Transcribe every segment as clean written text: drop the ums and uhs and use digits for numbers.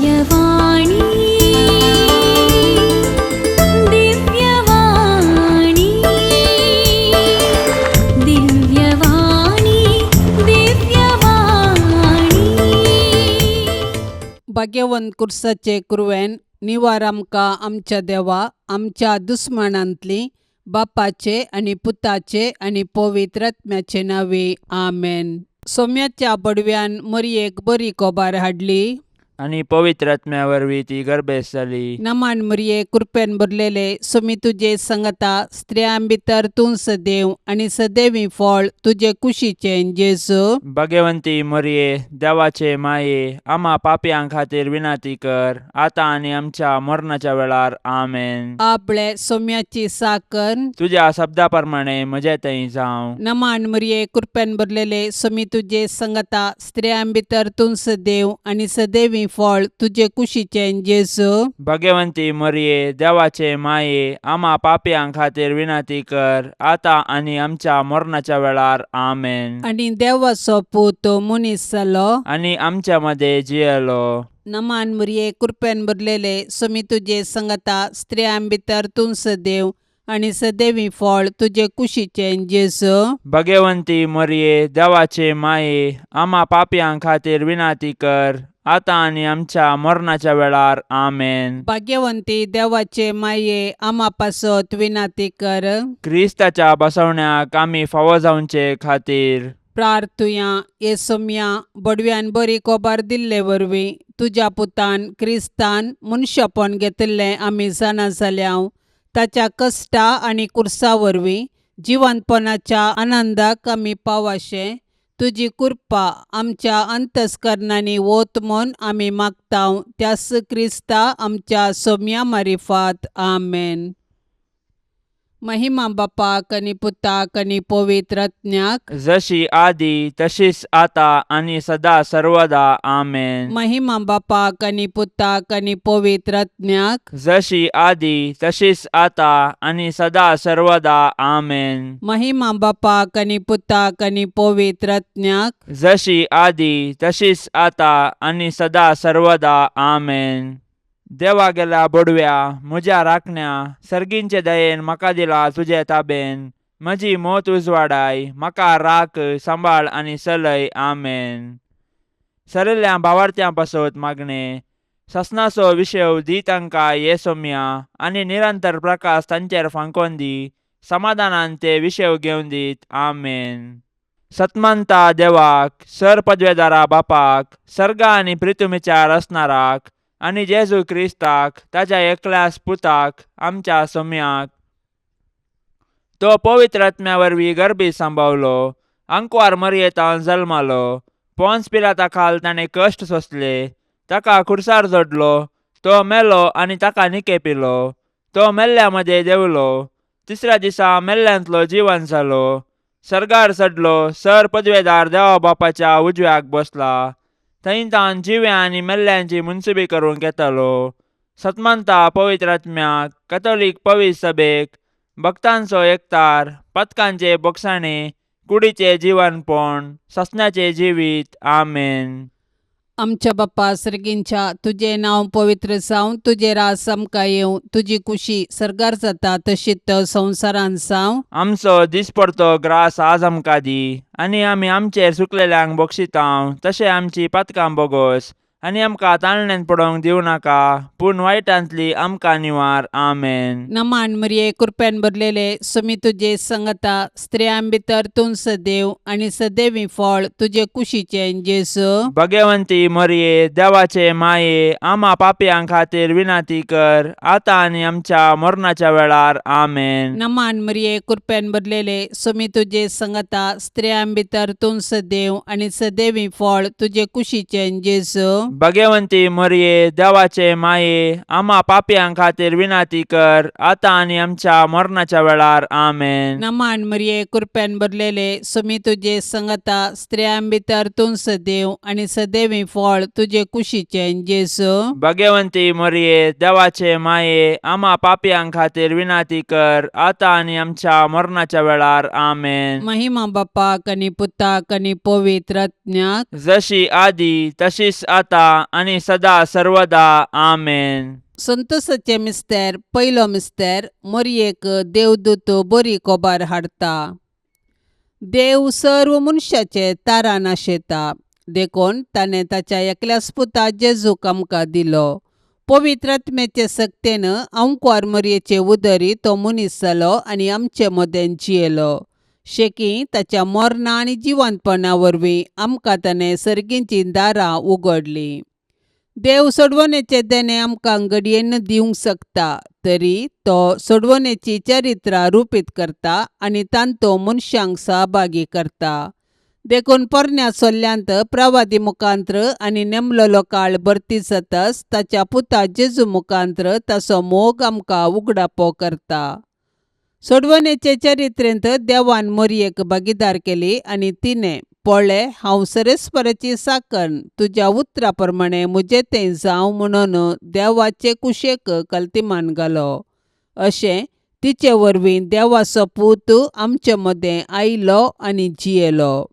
दिव्यवाणी, दिव्यवाणी, दिव्यवाणी, दिव्यवाणी. भाग्यवंत कुर्साचे कुरवेन निवार आमकां आमच्या देवा आमच्या दुस्मानांतली बापाचे आनी पुताचे आनी पवित्र आत्म्याचे नांवे आमेन. सोम्याच्या बडव्यान मरयेक बरी कोबार हाडली आनी पवित्र आत्म्या वरवीं ती गर्भेस्त जाली. नमान मरये, कृपेन भरलेले, सोमी तुजे संगता, स्त्रियां भितर तूं सदैव आनी सदैवी फळ तुजे कुशीचें जेजू. भगवंती मरये, देवाचे माये, आम्हा पापयां खातीर विनंती कर, आतां आनी आमच्या मरणाच्या वेळार. आमेन. आपले सोम्याची साकर. तुज्या शब्दा प्रमाणे म्हजे थंय जावं. नमान मरये, कृपेन भरलेले, सोमी तुजे संगता, स्त्रियां भितर तूं सदैव आनी सदैवी फळ तुजे कुशीचें जेजू. भगवंती मरये, देवाचे माये, आम्हा पापयां खातीर विनंती कर, आतां आनी आमच्या मरणाच्या वेळार. आमेन. आनी देवाचो पूत मनीस जालो आनी आमच्या मदें जियेलो. नमान मरये, कृपेन भरलेले, सोमी तुजे संगता, स्त्रियां भितर तूं सदैव आनी सदैवी फळ तुजे कुशीचें जेजू. भगवंती मरये, देवाचे माये, आम्हा पापयां खातीर विनंती कर, आतां आनी आमच्या मरणाच्या वेळार. आमेन. भाग्यवंती देवाचे माये, आमा पासत विनंती कर. क्रिस्ताच्या बसवण्याक आमी फावो जावचे खातीर प्रार्थुया. हे सोम्या, बडव्यान बरी कोबार दिल्ले वरवीं तुज्या पुतान क्रिस्तान मनशापण घेतिल्लें आमी जाणा जाल्या. ताच्या कश्टा आनी कुर्सा वरवीं जिवंतपणाच्या आनंदाक आमी पावाशें तुजी कृपा आमच्या अंतस्करणांनी वत म्हूण आमी मागता, त्यास क्रिस्ता आमच्या सोम्या मारिफात. आमेन. महिमा बापाक आनी पुताक आनी पवित्र आत्म्याक. जशी आदी तशीच आता आनी सदा सर्वदा. आमेन. महिमा बापाक आनी पुताक आनी पवित्र आत्म्याक. जशी आदी तशीच आता आनी सदा सर्वदा. आमेन. महिमा बापाक आनी पुताक आनी पवित्र आत्म्याक. जशी आदी तशीच आता आनी सदा सर्वदा. आमेन. देवा गेल्या बोडव्या, म्हज्या राखण्या, सर्गींचे दयेन म्हाका दिला तुजे ताबेन. म्हजी मोत उजवाडाय, म्हाका राख, सांबाळ आनी चलय. आमेन. सरिल्ल्या भावार्थ्यां पासत मागणें. ससनाचो विशेव दी तांकां ये सोम्या आनी निरंतर प्रकाश तांचेर फांकोन दी. समाधानान ते विशेव घेवन दीत. आमेन. सतमंता देवाक, सर पदवेदारा बापाक, सर्गा आनी प्रितुमीच्या रचणाराक आनी जेजू क्रिस्ताक ताच्या एकल्याच पुताक, आमच्या सोम्याक, तो पवित्र आत्म्या वरवीं गर्भी सांबावलो, आंकवार मरयेतान जल्मालो, पोन्स पिलाता खाल ताणें कश्ट सोंसले, ताका खुर्सार जोडलो, तो मेलो आनी ताका निकेपिलो, तो मेल्ल्या मदें देंवलो, तिसऱ्या दिसा मेल्ल्यांतलो जिवन जालो, सर्गार चडलो, सर पदवेदार देवा बापाच्या उजव्याक बसला, थंय तावन जिव्या आनी मेल्ल्यांची मुनसुबी करूंक येतालो. सतमंता पवित्र आत्म्याक, कथोलीक पवित्र सभेक, भक्तांचो एकतार, पथकांचे बोगसाणे, कुडीचे जिवनपण, ससण्याचे जिवीत. आमेन. आमच्या बाप्पा सर्गींच्या, तुजें नांव पवित्र जावं, तुजें राज आमकां येवं, तुजी कुशी सर्गार जाता तशीच संवसारांत जावं. आमचो दिसपडतो ग्रास आज आमकां दी आनी आमी आमचेर चुकलेल्यांक बक्षितांव तशें आमची पातकां बोगोस आनी आमकां ताळण्यांत पडोवंक दिवं नाका, पूण वायटांतली आमकां निवार. आमेन. नमान मरिये, कृपेन भरलेले, सुमी तुजे संगता, स्त्रियां भितर तूं सदैव आनी सदैवी फळ तुजे कुशीचें जेजू. भगवंती मरिये, देवाचे माये, आमा पापयां खातीर विनंती कर, आतां आनी आमच्या मरणाच्या वेळार. आमेन. नमान मरिये, कृपेन भरलेले, सुमी तुजे संगता, स्त्रियां भितर तूं सदैव आनी सदैवी फळ तुजे कुशीचें जेजू. भगवंती मरिये, देवाचे माये, आमा पापयां खातीर विनंती कर, आतां आनी आमच्या मरणाच्या वेळार. आमेन. नमान मरिये, कृपेन भरलेले, सुमी तुजे संगता, स्त्रियां भितर तूं सदैव आनी सदैवी फळ तुजे कुशीचें जेजू. भगवंती मरिये, देवाचे माये, आमा पापयां खातीर विनंती कर, आतां आनी आमच्या मरणाच्या वेळार. आमेन. महिमा बापाक आनी पुताक आनी पवित्र आत्म्याक. जशी आदी तशीच आता आनी सदा सर्वदा आमेन. संतोषाचे मिस्तेर पयलो मिस्तेर मोरयेक देवदूत बरी कोबार हाडटा. देव सर्व मनशाचे तारा नाशेता देखून ताणें ताच्या एकल्याच पुता जेजूक आमकां दिलो. पवित्र आत्म्याचे सक्तेन अंकवार मोरयेचे उदरी तो मनीस जालो आनी आमचे मदें जियेलो. शेकी ताच्या मरणा आनी जिवंतपणा वरवीं आमकां ताणें सर्गीचीं दारां उगडलीं. देव सोडवणेचें देणें आमकां घडयेन दिवंक शकता तरी तो सोडवणेची चरित्रां रुपीत करता आनी तांतो मनशांक सहभागी करता. देखून पोरण्या सोल्ल्यांत प्रवादी मुखांत्र आनी नेमलेलो काळ भरती जातच ताच्या पुता जेजू मुखांत्र ताचो मोग आमकां उगडापो करता. सोडवणेचे चरित्रेंत देवान मोरयेक भागीदार केली आनी तिणें पळय हांव सरेस्पराची साकन तुज्या उतरा प्रमाणें म्हजें तें जावं म्हणून देवाचे कुशेक कल्तिमान घालो. अशें तिचे वरवीं देवाचो पूत आमचे मदें आयलो आनी जियेलो.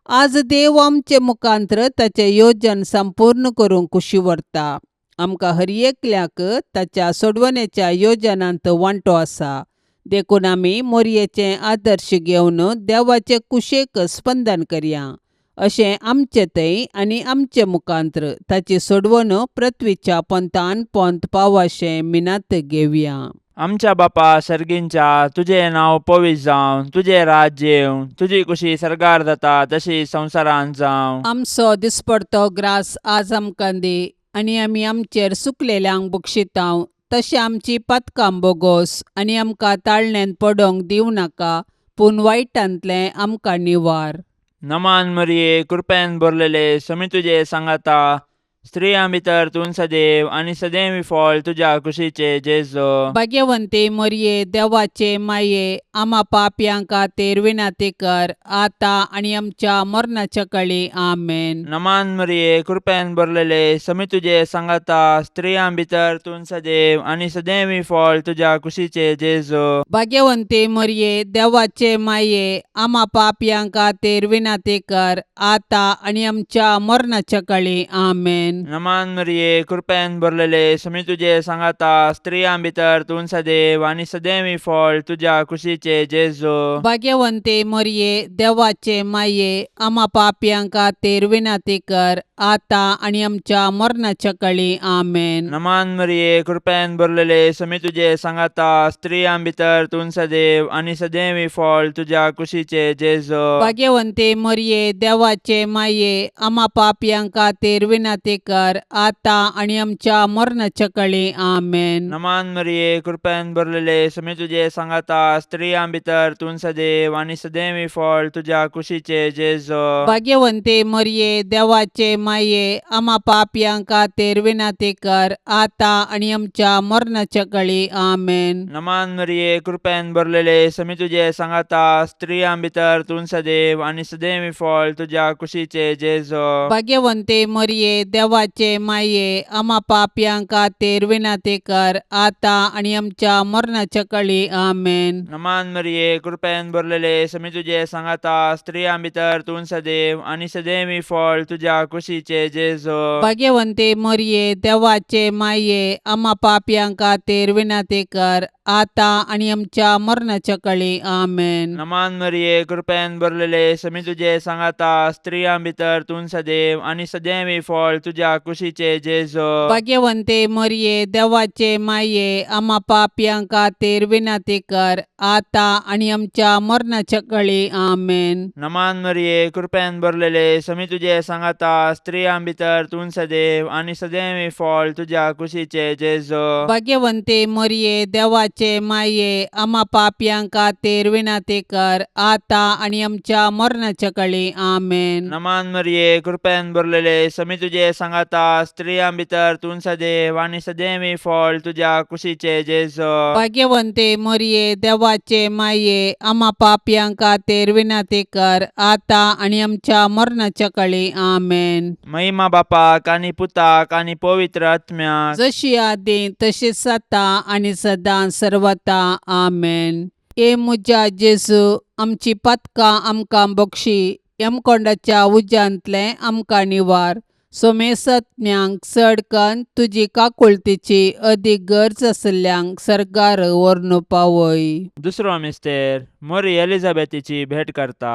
आज देव आमचे मुखांत्र ताचें योजन संपूर्ण करूंक कुशी व्हरता. आमकां हर एकल्याक ताच्या सोडवणेच्या योजनांत वांटो आसा. देखून आमी मोरयेचें आदर्श घेवन देवाचे कुशेक स्पंदन करया. अशें आमचे थंय आनी आमचे मुखांत्र ताची सोडवण पृथ्वीच्या पोंतान पोंत पावाशें मिनात घेवया. आमच्या बापा सर्गींच्या तुजें नांव पवित्र जावं, तुजें राज्य येवं, तुजी कुशी सर्गार जाता तशी संवसारांत जावं. आमचो दिसपडतो ग्रास आज आमकां दी आनी आमी आमचेर सुकलेल्यांक बक्षितांव तशें आमची पातकां बोगोस आनी आमकां ताळण्यांत पडोंक दिवं नाका पूण वायटांतलें आमकां निवार. नमान मरिये, कृपेन भरलेले, समी तुजे सांगाता, स्त्रियां भितर तूं सदैव आनी सदैव फळ तुज्या कुशीचे जेजो. भाग्यवंती मोरये देवाचे माये आमा पापयां खातीर विनंती कर आतां आनी आमच्या मरणाच्या कळी. आमेन. नमान मरिये, कृपेन भरलेले, समी तुजे सांगाता, स्त्रियां भितर तूं सदैव आनी सदैव फळ तुज्या कुशीचे जेजो. भाग्यवंती मोरये देवाचे माये आमा पापयां खातीर विनंती कर आतां आनी आमच्या मरणाच्या कळी. आमेन. नमान मरिये, कृपेन भरलेले, समी तुजे सांगाता, स्त्रियां भितर तूं सदैव आनी सदैव फळ तुज्या कुशीचे जेजो. भाग्यवंती मोरये देवाचे माये आमा पापयां खातीर विनंती कर आतां आनी आमच्या मरणाच्या कळी. आमेन. नमान मरिये, कृपेन भरलेले, समी तुजे सांगाता, स्त्रियां भितर तूं सदैव आनी सदैव फळ तुज्या कुशीचे जेजो. भाग्यवंती मोरये देवाचे माये आमा पापयां खातीर विनंती कर आतां आनी आमच्या मरणाच्या कळी. आमेन. नमान मरिये, कृपेन भरलेले, समी तुजे सांगाता, स्त्रियां भितर तूं सदैव आनी सदैव फळ तुज्या कुशीचे जेजो. भाग्यवंती मोरये देवाचे माये आमा पापयां खातीर विनंती कर आतां आनी आमच्या मरणाच्या कळी. आमेन. नमान मरिये, कृपेन भरलेले, समी तुजे सांगाता, स्त्रियां भितर तूं सदैव आनी सदैव फळ तुज्या कुशीचे जेजो. भाग्यवंती मोरये देवाचे माये आमा पापयां खातीर विनंती कर आतां आनी आमच्या मरणाच्या कळी. आमेन. नमान मरिये, कृपेन भरलेले, समी तुजे सांगाता, स्त्रियां भितर तूं सदैव आनी सदैव फळ तुज्या कुशीचे जेजो. भाग्यवंती मोरये देवाचे माये आमा पापयां खातीर विनंती कर आतां आनी आमच्या मरणाच्या कळी. आमेन. नमान मरिये, कृपेन भरलेले, समी तुजे सांगाता, स्त्रियां भितर तूं सदैव आनी सदैव फळ तुज्या कुशीचे जेजो. भाग्यवंती मोरये देवाचे माये आमा पापयां खातीर विनंती कर आतां आनी आमच्या मरणाच्या कळी. आमेन. नमान मरिये, कृपेन भरलेले, समी तुजे सांगाता, स्त्रियां भितर तूं सदैव आनी सदैव फळ तुज्या कुशीचे जेजो. भाग्यवंती मोरये देवाचे माये आमा पापयां खातीर विनंती कर आतां आनी आमच्या मरणाच्या कळी. आमेन. नमान मरिये, कृपेन भरलेले, समी तुजे सांगाता, स्त्रियां भितर तूं सदैव आनी सदैव फळ तुज्या कुशीचे जेजो. भाग्यवंती मोरये देवाचे माये आमा पापयां खातीर विनंती कर आतां आनी आमच्या मरणाच्या कळी. आमेन. महिमा बापाक आनी पुताक आनी पवित्र आत्म्याक, जशी आदी तशीच आतां आनी सदां सर्वता. आमेन. ए म्हज्या जेजू आमची पातकां आमकां बक्षी यमकोंडाच्या उज्यांतलें आमकां निवार. सोमेसत्म्यांक चड कन्न तुजी काकुळतीची अदीक गरज आशिल्ल्यांक सर्गार व्हरून पावय. दुसरो मिस्तेर मोरी एलिझाबेथीची भेट करता.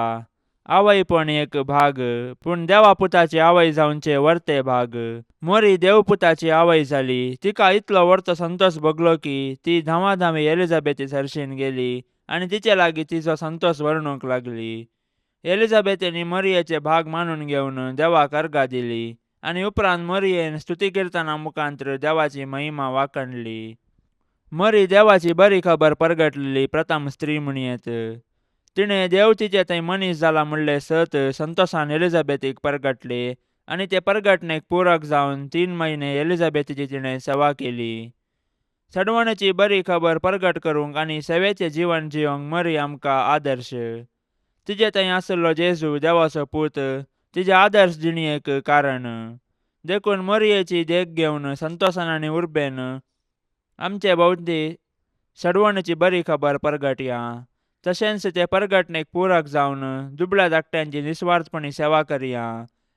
आवयपण एक भाग, पूण देवा पुताची आवय जावचे वर्ते भाग. मोरी देवपुताची आवय जाली. तिका इतलो वर्तो संतोष भोगलो की ती धांवाधांवी एलिझाबेथी सरशीन गेली आनी तिचे लागीं तिचो संतोष वर्णूंक लागली. एलिझाबेथीन मरियेचे भाग मानून घेवन देवाक अर्गां दिली आनी उपरांत मरियेन स्तुती किर्तना मुखांत्र देवाची महिमा वाखणली. मरी देवाची बरी खबर परगटलेली प्रथम स्त्री म्हणयेत. तिणें देव तिचे थंय मनीस जाला म्हणलें सत संतोषान एलिझाबेथीक परगटले आनी ते परगटणेक पूरक जावन 3 म्हयने एलिझाबेथीची तिणें सेवा केली. सडवणेची बरी खबर परगट करूंक आनी सेवेचें जिवन जियोंक मरी आमकां आदर्श. तिजे थंय आशिल्लो जेजू देवाचो पूत तिजे आदर्श जिणेक कारण. देखून मरियेची देख घेवन संतोषान आनी उर्बेन आमचे भोंवती सडवणेची बरी खबर परगटया. तशेंच ते परगटणेक पूरक जावन दुबळ्या धाकट्यांची निस्वार्थपणी सेवा करया.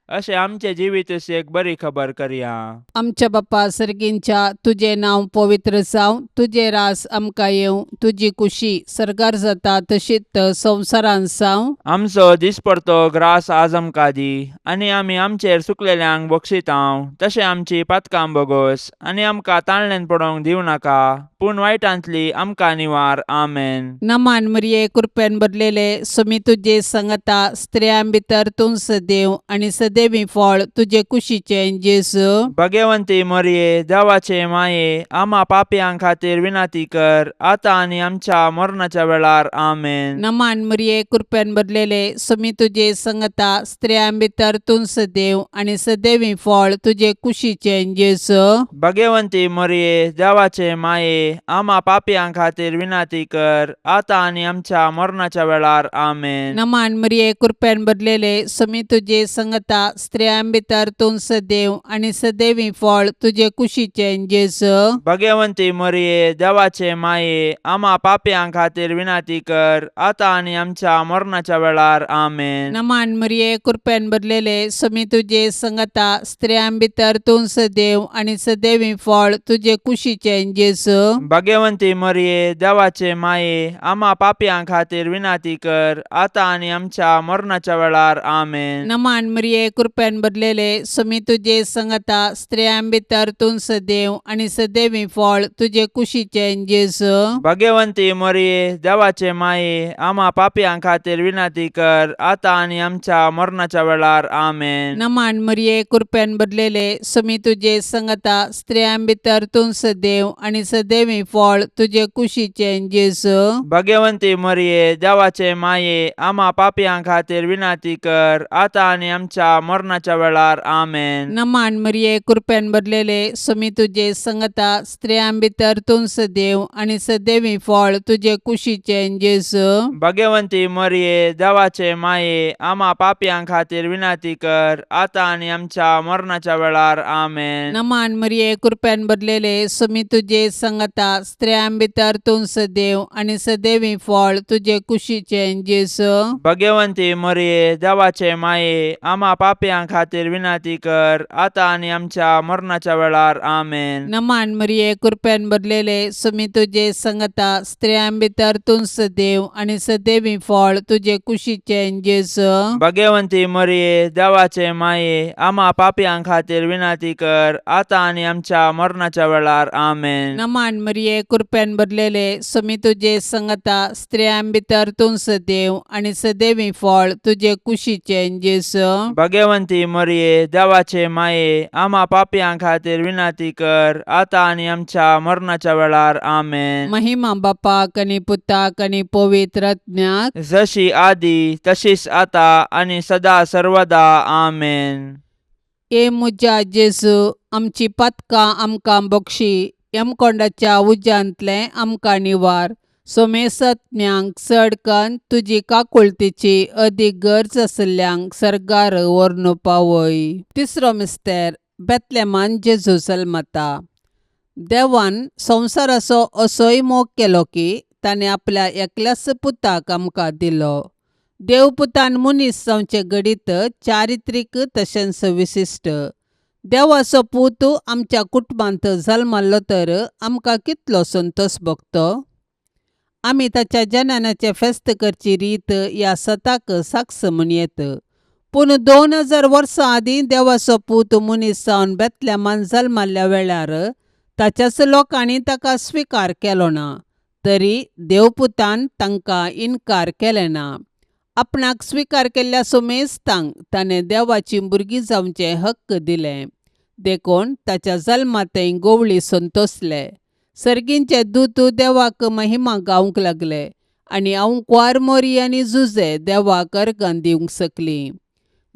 अशें आमचें जिवीत एक बरी खबर करया. आमच्या बापा सर्गींच्या, तुजें नांव पवित्र जावं, तुजें रास आमकां येवं, तुजी कुशी सर्गार जाता तशीच संवसारांत जावं. आमचो दिसपडतो ग्रास आज आमकां दी आनी आमी आमचेर चुकलेल्यांक बक्षितांव तशें आमची पातकां बोगोस आनी आमकां ताळण्यान पडोवंक दिवं नाका, पूण वायटांतली आमकां निवार. आमेन. नमान मरिये, कृपेन भरलेले, सुमी तुजे संगता, स्त्रियां भितर तूं सदैव आनी सदैवी फळ तुजे कुशीचें जेजू. भगवंती मरिये, देवाचे माये, आमा पापयां खातीर विनंती कर, आतां आनी आमच्या मरणाच्या वेळार. आमेन. नमान मरिये, कृपेन भरलेले, सुमी तुजे संगता, स्त्रियां भितर तूं सदैव आनी सदैवी फळ तुजे कुशीचें जेजू. भगवंती मरिये, देवाचे माये, आमा पापयां खातीर विनंती कर, आतां आनी आमच्या मरणाच्या वेळार. आमेन. नमान मरिये, कृपेन भरलेले, सुमी तुजे संगता, स्त्रियां भितर तूं सदैव आनी सदैवी फळ तुजे कुशीचें जेजू. भगवंती मरिये, देवाचे माये, आमा पापयां खातीर विनंती कर, आतां आनी आमच्या मरणाच्या वेळार. आमेन. नमान मरिये, कृपेन भरलेले, सुमी तुजे संगता, स्त्रियां भितर तूं सदैव आनी सदैवी फळ तुजे कुशीचें जेजू. भगवंती मरिये, देवाचे माये, आमा पापयां खातीर विनंती कर, आतां आनी आमच्या मरणाच्या वेळार. आमेन. नमान मरिये, कृपेन भरलेले, सुमी तुजे संगता, स्त्रियां भितर तूं सदैव आनी सदैवी फळ तुजे कुशीचें जेजू. भगवंती मरिये, देवाचे माये, आमा पापयां खातीर विनंती कर, आतां आनी आमच्या मरणाच्या वेळार. आमेन. नमान मरिये, कृपेन भरलेले, सुमी तुजे संगता, स्त्रियां भितर तूं सदैव आनी सदैवी फळ तुजे कुशीचें जेजू. भगवंती मरिये, देवाचे माये, आमा पापयां खातीर विनंती कर, आतां आनी आमच्या मरणाच्या वेळार. आमेन. नमान मरिये, कृपेन भरलेले, सुमी तुजे संगता, स्त्रियां भितर तूं सदैव आनी सदैवी फळ तुजे कुशीचें जेजू. भगवंती मरिये, देवाचे माये, आमा पापयां खातीर विनंती कर, आतां आनी आमच्या मरणाच्या वेळार. आमेन. नमान मरिये, कृपेन भरलेले, सुमी तुजे संगता, स्त्रियां भितर तूं सदैव आनी सदैवी फळ तुजे कुशीचें जेजू. भगवंती मरिये, देवाचे माये, आमा पापयां खातीर विनंती कर, आतां आनी आमच्या मरणाच्या वेळार. आमेन. नमान मरिये, कृपेन भरलेले, सुमी तुजे संगता, स्त्रियां भितर तूं सदैव आनी सदैवी फळ तुजे कुशीचें जेजू. भगवंती मरिये, देवाचे माये, आमा पापयां खातीर विनंती कर, आतां आनी आमच्या मरणाच्या वेळार. आमेन. नमान मरिये, कृपेन भरलेले, सुमी तुजे संगता, स्त्रियां भितर तूं सदैव आनी सदैवी फळ तुजे कुशीचें जेजू. भगवंती मरिये, देवाचे माये, आमा पापयां खातीर विनंती कर, आतां आनी आमच्या मरणाच्या वेळार. आमेन. महिमा बापाक आनी पुताक आनी पवित्र आत्म्याक, जशी आदी तशीच आता आनी सदा सर्वदा. आमेन. ए म्हज्या जेजू, आमची पातकां आमकां बक्षी, यमकोंडाच्या उज्यांतलें आमकां निवार, सोमेसत्म्यांक चड कन्न तुजी काकुळतीची अदीक गरज आशिल्ल्यांक सर्गार व्हरून पावय. तिसरो मिस्तेर, बेतलेमान जेजू जल्मता. देवान संवसाराचो असोय मोग केलो की ताणें आपल्या एकल्याच पुताक आमकां दिलो. देवपुतान मनीस जावचें घडीत चारित्रीक तशेंच विशिश्ट. देवाचो पूत आमच्या कुटुंबांत जल्मल्लो तर आमकां कितलो संतोश भोगतो. आमी ताच्या जननाचें फेस्त करची रीत ह्या सताक साक्ष म्हूण येत. पूण 2000 वर्सां आदीं देवाचो पूत मनीस जावन बेतलेमान जल्मल्ल्या वेळार ताच्याच लोकांनी ताका स्विकार केलो ना, तरी देवपुतान तांकां इनकार केलें ना. आपणाक स्विकार केल्ल्या सुमेस्तांक ताणें देवाचीं भुरगीं जावचें हक्क दिलें. देखून ताच्या जल्मांतय गोवळी संतोसले. सर्गींचे दूत देवाक महिमा गावंक लागले आनी आंवकुवार मोरी आनी जुजे देवाक अर्गां दिवंक शकलीं.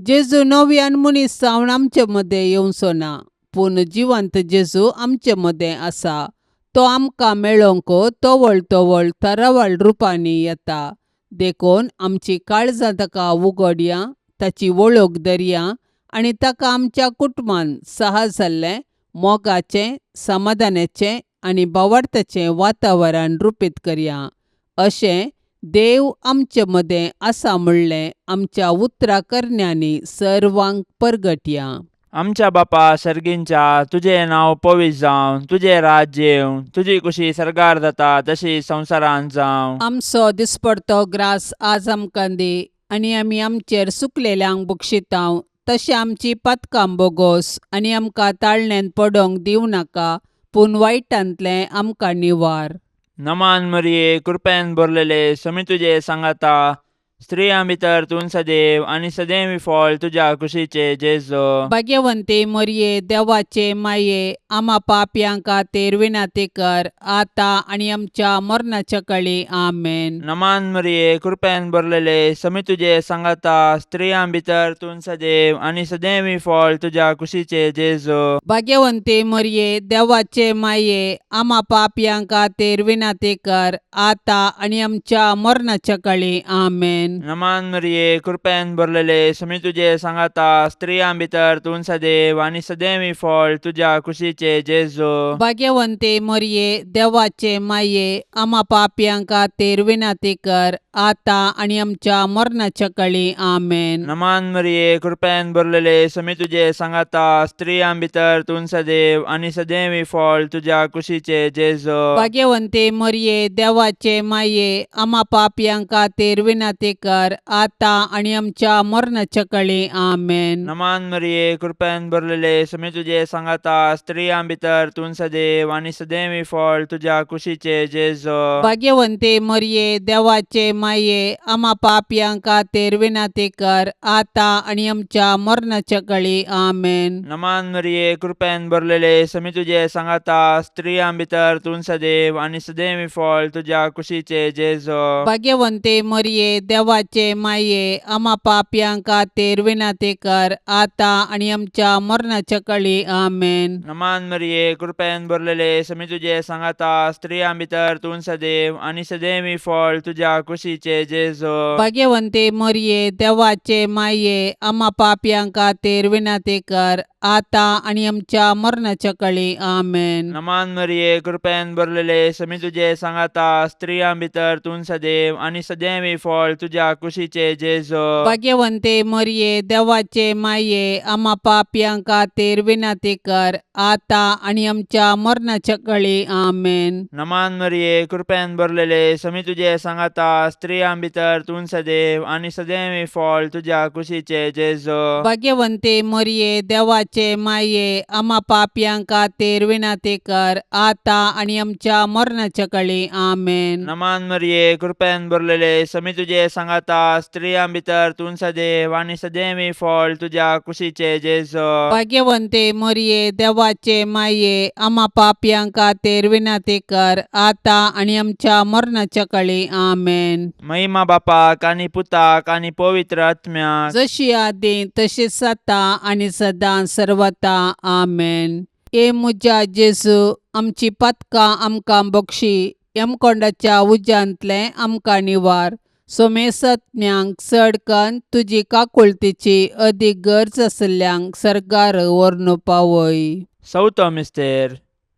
जेजू नव्यान मनीस जावन आमचे मदें येवचो ना, पूण जिवंत जेजू आमचे मदें आसा. तो आमकां मेळोवंक तवळ तवळ तरावळ रुपांनी येता. देखून आमची काळजां ताका उगडया, ताची वळख धरया आनी ताका आमच्या कुटुंबान सहज जाल्लें मोगाचें, समाधानाचें आनी भावार्थाचें वातावरण रुपीत करया. अशें देव आमचे मदें आसा म्हणलें आमच्या उतरा करण्यांनी सर्वांक परगटया. आमच्या बापा सर्गींच्या, तुजें नांव पवित्र जावं, तुजें राज्य येवं, तुजी कुशी सर्गार जाता तशी संवसारांत जावं. आमचो दिसपडतो ग्रास आज आमकां दी आनी आमी आमचेर सुकलेल्यांक बक्षितांव तशें आमची पातकां बोगोस आनी आमकां ताळण्यांत पडोंक दिवं नाका, पूण वायटांतलें आमकां निवार. नमान मरिये, कृपेन भरलेले, समी तुजे सांगाता, स्त्रियां भितर तूं सदैव आनी सदैव फळ तुज्या कुशीचे जेजो. भाग्यवंती मरिये, देवाचे माये, आमा पापयां खातीर विनंती कर आतां आनी आमच्या मरणाच्या कळी. आमेन. नमान मरिये, कृपेन भरलेले, समी तुजे सांगाता, स्त्रियां भितर तूं सदैव आनी सदैव फळ तुज्या कुशीचे जेजो. भाग्यवंती मरिये, देवाचे माये, आमा पापयां खातीर विनंती कर आतां आनी आमच्या मरणाच्या कळी. आमेन. नमान मरिये, कृपेन भरलेले, समी तुजे सांगाता, स्त्रियां भितर तूं सदैव आनी सदैव फळ तुज्या कुशीचे जेजो. भाग्यवंती मरिये, देवाचे माये, आमा पापयां खातीर विनंती कर आतां आनी आमच्या मरणाच्या कळी. आमेन. नमान मरिये, कृपेन भरलेले, समी तुजे सांगाता, स्त्रियां भितर तूं सदैव आनी सदैव फळ तुज्या कुशीचे जेजो. भाग्यवंती मरिये, देवाचे माये, आमा पापयां खातीर विनंती कर आतां आनी आमच्या मरणाच्या कळी. आमेन. नमान मरिये, कृपेन भरलेले, समी तुजे सांगाता, स्त्रियां भितर तूं सदैव आनी सदैव फळ तुज्या कुशीचे जेजो. भाग्यवंती मरिये, देवाचे माये, आमा पापयां खातीर विनंती कर आतां आनी आमच्या मरणाच्या कळी. आमेन. नमान मरिये, कृपेन भरलेले, समी तुजे सांगाता, स्त्रियां भितर तूं सदैव आनी सदैव फळ तुज्या कुशीचे जेजो. भाग्यवंती मरिये, देवाचे माये, आमा पापयां खातीर विनंती कर आतां आनी आमच्या मरणाच्या कळी. आमेन. नमान मरिये, कृपेन भरलेले, समी तुजे सांगाता, स्त्रियां भितर तूं सदैव आनी सदैव फळ तुज्या कुशीचे जेजो. भाग्यवंती मरिये, देवाचे माये, आमा पापयां खातीर विनंती कर आतां आनी आमच्या मरणाच्या कळी. आमेन. नमान मरिये, कृपेन भरलेले, समी तुजे सांगाता, स्त्रियां भितर तूं सदैव आनी सदैव फळ तुज्या कुशीचे जेजो. भाग्यवंती मरिये, देवाचे माये, आमा पापयां खातीर विनंती कर आतां आनी आमच्या मरणाच्या कळी. आमेन. नमान मरिये, कृपेन भरलेले, समी तुजे सांगाता, स्त्रियां भितर तूं सदैव आनी सदैव फळ तुज्या कुशीचे जेजो. भाग्यवंती मरिये, देवाचे माये, आमा पापयां खातीर विनंती कर आतां आनी आमच्या मरणाच्या कळी. आमेन. नमान मरिये, कृपेन भरलेले, समी तुजे सांगाता, स्त्रियां भितर तूं सदैव आनी सदैव फळ तुज्या कुशीचे जेजो. भाग्यवंती मरिये, देवाचे माये, आमा पापयां खातीर विनंती कर आतां आनी आमच्या मरणाच्या कळी. आमेन. महिमा बापाक आनी पुताक आनी पवित्र आत्म्याक, जशी आदीं तशीच आतां आनी सदां सर्वता. आमेन. हे म्हज्या जेजू, आमची पातकां आमकां बक्षी, यमकोंडाच्या उज्यांतलें आमकां निवार, सोमेसत्म्यांक चड कन्न तुजी काकुळतीची अदीक गरज आशिल्ल्यांक सर्गार व्हरून पावय. चवथो मिस्तेर.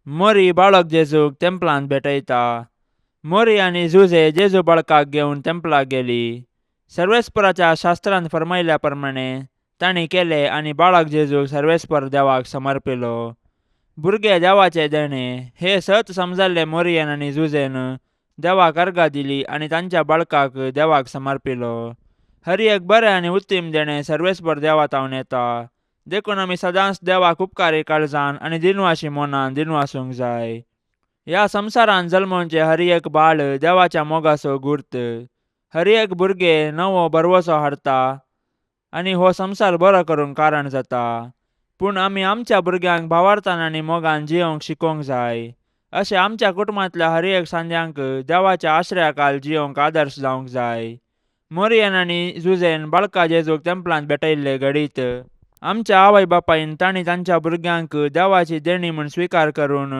मोरी बाळक जेजूक तेंपलांत भेटयता. मोरी आनी जुजे जेजू बाळकाक घेवन तेंपलाक गेली. सर्वेस्पराच्या शास्त्रान फरमायल्या प्रमाणे तांणी केलें आनी बाळक जेजूक सर्वेस्पर देवाक समर्पिलो. भुरगे देवाचें देणें हें सत समजल्ले मोरयेन आनी जुजेन देवाक अर्गां दिली आनी तांच्या बाळकाक देवाक समर्पिलो. हर एक बरें आनी उत्तीम देणें सर्वेस्पर देवा तावन येता, देखून आमी सदांच देवाक उपकारी काळजान आनी दिनवाशी मनान दिनवासूंक जाय. ह्या संवसारांत जल्मोवचें हर एक बाळ देवाच्या मोगाचो गुर्त. हर एक भुरगें नवो भरवसो हाडटा आनी हो संवसार बरो करूंक कारण जाता. पूण आमी आमच्या भुरग्यांक भावार्थान आनी मोगान जियोवंक शिकोवंक जाय. अशें आमच्या कुटुंबांतल्या हर एक सांद्यांक देवाच्या आश्रयाखाल जियोवंक आदर्श जावंक जाय. मोरयेन आनी जुजेन बाळका जेजूक तेंपलांत भेटयल्ले घडीत आमच्या आवय बापायन तांणी तांच्या भुरग्यांक देवाची देणी म्हूण स्विकार करून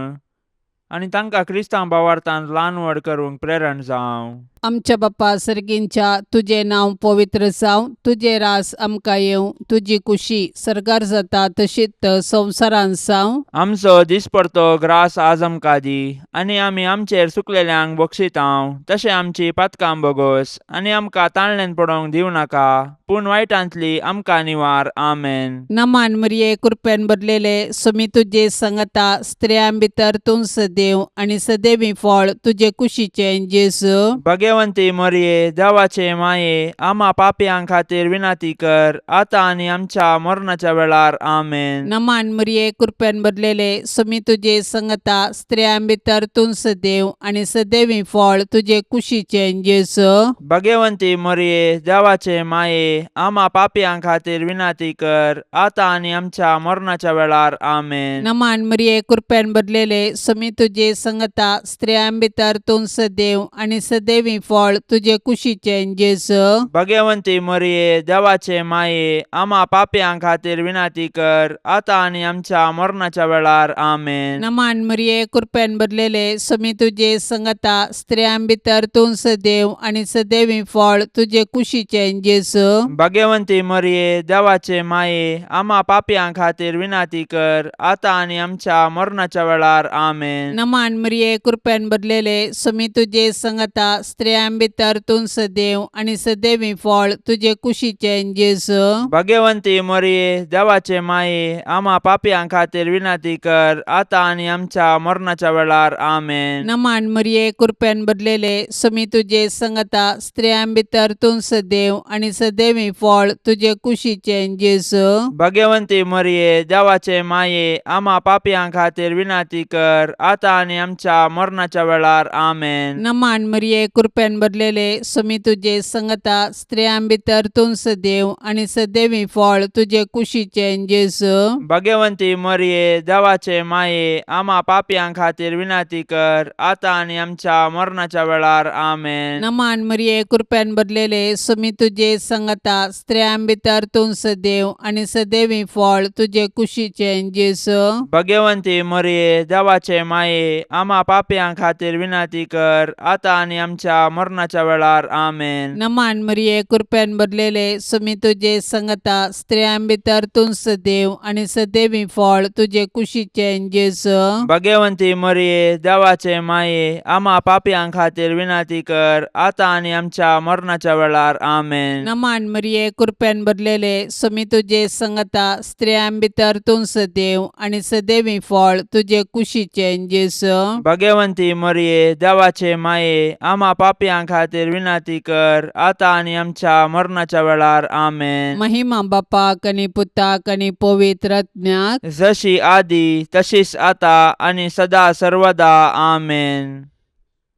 आनी तांकां क्रिस्तांव भावार्थान ल्हान व्हड करूंक प्रेरण जावं. आमच्या बापा सर्गींच्या, तुजें नांव पवित्र जावं, तुजें रास आमकां येवं, तुजी कुशी सर्गार जाता तशीच संवसारांत जावं. आमचो दिसपडतो ग्रास आज आमकां दी आनी आमी आमचेर सुकलेल्यांक बक्षितांव तशें आमची पातकां बोगोस आनी आमकां ताळण्यान पडोवंक दिवं नाका, पूण वायटांतली आमकां निवार. आमेन. नमान मरिये, कृपेन भरलेले, सुमी तुजे संगता, स्त्रियां भितर तूं सदैव आनी सदैवी फळ तुजे कुशीचें जेजू. भगवंती मोरये, देवाचे माये, आमा पापयां खातीर विनंती कर, आतां आनी आमच्या मरणाच्या वेळार. आमेन. नमान मरिये, कृपेन भरलेले, सुमी तुजे संगता, स्त्रियां भितर तूं सदैव आनी सदैवी फळ तुजे कुशीचें जेजू. भगवंती मोरये, देवाचे माये, आमा पापयां खातीर विनंती कर, आतां आनी आमच्या मरणाच्या वेळार. आमेन. नमान मरिये, कृपेन भरलेले, सुमी तुजे संगता, स्त्रियां भितर तूं सदैव आनी सदैवी फळ तुजे कुशीचें जेजू. भगवंती मोरये, देवाचे माये, आमा पापयां खातीर विनंती कर, आतां आनी आमच्या मरणाच्या वेळार. आमेन. नमान मरिये, कृपेन भरलेले, सुमी तुजे संगता, स्त्रियां भितर तूं सदैव आनी सदैवी फळ तुजे कुशीचें जेजू. भगवंती मोरये, देवाचे माये, आमा पापयां खातीर विनंती कर, आतां आनी आमच्या मरणाच्या वेळार. आमेन. नमान मरिये, कृपेन भरलेले, सुमी तुजे संगता, स्त्रियां भितर तूं सदैव आनी सदैवी फळ तुजे कुशीचें जेजू. भगवंती मोरये, देवाचे माये, आमा पापयां खातीर विनंती कर, आतां आनी आमच्या मरणाच्या वेळार. आमेन. नमान मरिये, कृपेन भरलेले, सुमी तुजे संगता, स्त्रियां भितर तूं सदैव आनी सदैवी फळ तुजे कुशीचें जेजू. भगवंती मोरये, देवाचे माये, आमा पापयां खातीर विनंती कर, आतां आनी आमच्या मरणाच्या वेळार. आमेन. नमान मरिये, कृपेन भरलेले, सुमी तुजे संगता, स्त्रियां भितर तूं सदैव आनी सदैवी फळ तुजे कुशीचें जेजू. भगवंती मोरये, देवाचे माये, आमा पापयां खातीर विनंती कर, आतां आनी आमच्या मरणाच्या वेळार. आमेन. नमान मरिये, कृपेन भरलेले, सुमी तुजे संगता, स्त्रियां भितर तूं सदैव आनी सदैवी फळ तुजे कुशीचें जेजू. भगवंती मोरये, देवाचे माये, आमा पापयां खातीर विनंती कर, आतां आनी आमच्या मरणाच्या वेळार. आमेन. नमान मरिये, कृपेन भरलेले, सुमी तुजे संगता, स्त्रियां भितर तूं सदैव आनी सदैवी फळ तुजे कुशीचें जेजू. भगवंती मोरये, देवाचे माये, आमा पापयां खातीर विनंती कर, आतां आनी आमच्या मरणाच्या वेळार. आमेन. नमान मरिये, कृपेन भरलेले, सुमी तुजे संगता, स्त्रियां भितर तूं सदैव आनी सदैवी फळ तुजे कुशीचें जेजू. भगवंती मोरये, देवाचे माये, आमा पापयां खातीर विनंती कर, आतां आनी आमच्या मरणाच्या वेळार. आमेन. महिमा बापाक आनी पुताक आनी पवित्र आत्म्याक. जशी आदी तशीच आता आनी सदा सर्वदा. आमेन.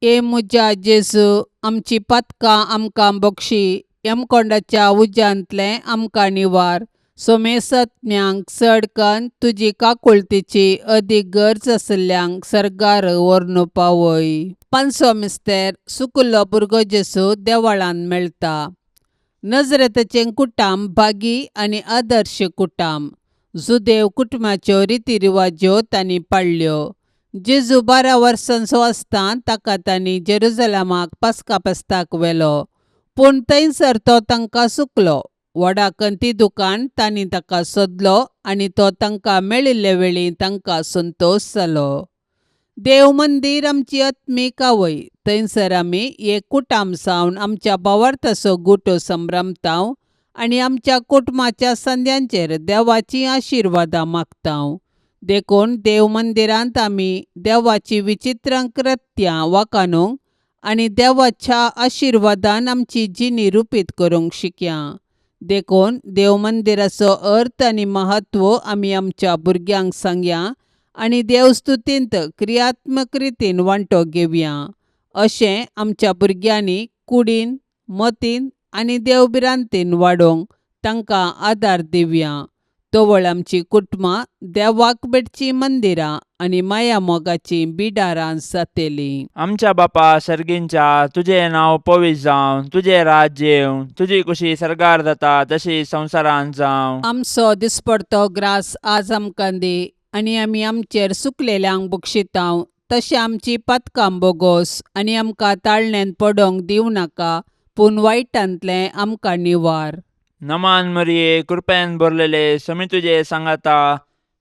ए म्हज्या जेजू, आमची पातकां आमकां बक्षी, यमकोंडाच्या उज्यांतलें आमकां निवार, सोमेसत्म्यांक चड कन्न तुजी काकुळतीची अदीक गरज आशिल्ल्यांक सर्गार व्हरून पावय. पांचवो मिस्तेर, सुकुल्लो भुरगो जेजू देवळांत मेळटा. नजरेताचें कुटाम भागी आनी आदर्श कुटाम. जुदेव कुटुंबाच्यो रिती रिवाज्यो तांणी पाळ्ळ्यो. जेजू 12 वर्सांचो आसतना ताका तांणी जेरुजलमाक पास्का फेस्ताक व्हेलो, पूण थंयसर तो तांकां चुकलो. व्हडा कंती दुकान तांणी ताका सोदलो आनी तो तांकां मेळिल्ले वेळी तांकां संतोश जालो. देव मंदीर आमची आत्मीक आवय, थंयसर आमी एक कुटाम जावन आमच्या भावार्थाचो गुटो संभ्रमताव. आनी आमच्या कुटुंबाच्या संद्यांचेर देवाचीं आशिर्वादां मागता. देखून देव मंदिरांत आमी देवाची विचित्र कृत्यां वाखाणूंक आनी देवाच्या आशिर्वादान आमची जिणी रुपीत करूंक शिकया. देखून देव मंदिराचो अर्थ आनी म्हत्व आमी आमच्या भुरग्यांक सांगया आनी देवस्तुतींत क्रियात्मक रितीन वांटो घेवया. अशें आमच्या भुरग्यांनी कुडीन, मतीन आनी देवभिरांतीन वाडोवंक तांकां आदार दिवया. तवळ आमची कुटुंबां देवाक भेटचीं मंदिरां आनी माया मोगाचीं बिडारां जातलीं. आमच्या बापा सर्गींच्या, तुजें नांव पवित्र जावं, तुजें राज्य येवं, तुजी कुशी सर्गार जाता तशी संवसारांत जावं. आमचो दिसपडतो ग्रास आज आमकां दी आनी आमी आमचेर सुकलेल्यांक बक्षितांव तशें आमची पातकां बोगोस आनी आमकां ताळण्यांत पडोवंक दिवं नाका, पूण वायटांतलें आमकां निवार. नमान मरिये, कृपेन भरलेले, समी तुजे सांगाता,